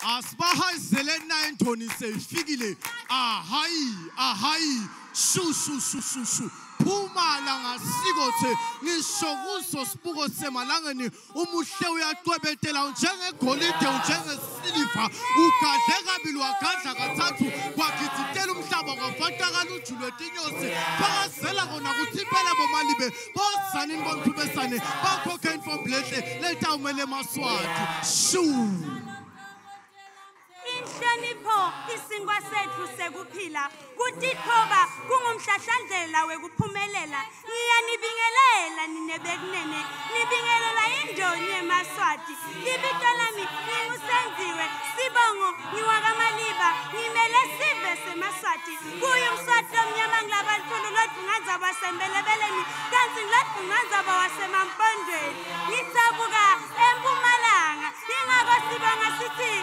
Asibahayizele na intoni seyifikile. Ahayi ahayi shu shu shu shu shu. Phuma la ngasikothe ngisho kuso sibuko semalangeni umuhle uyacwebetela njengegolide unjengesiliva ugadle kabili wagadla kathathu kwagiditela umhlaba kwafatakala uju lwetinyosi phakazela kona kuthi impela bomalibe bozanini bomthubesane bakhokhe infoblehle letawumele emaswati shu. Inhlonipho isinkwa sethu sekuphila kutithoba kungumhlahlandlela wekuphumelela. Ngiyanibingelela nine bekunene, nibingelela indoni yemaswati. Libito lami nginguSenziwe Sibongo, ngiwakaMaliba, ngimele sive semaswati. Kuye umswati lomnyama ngilabantu lodvungandzaba wasembelebeleni kantsi ngilodvungandzaba wasemampondweni. Ngidzabuka eMpumalanga, ingako sibonga sithi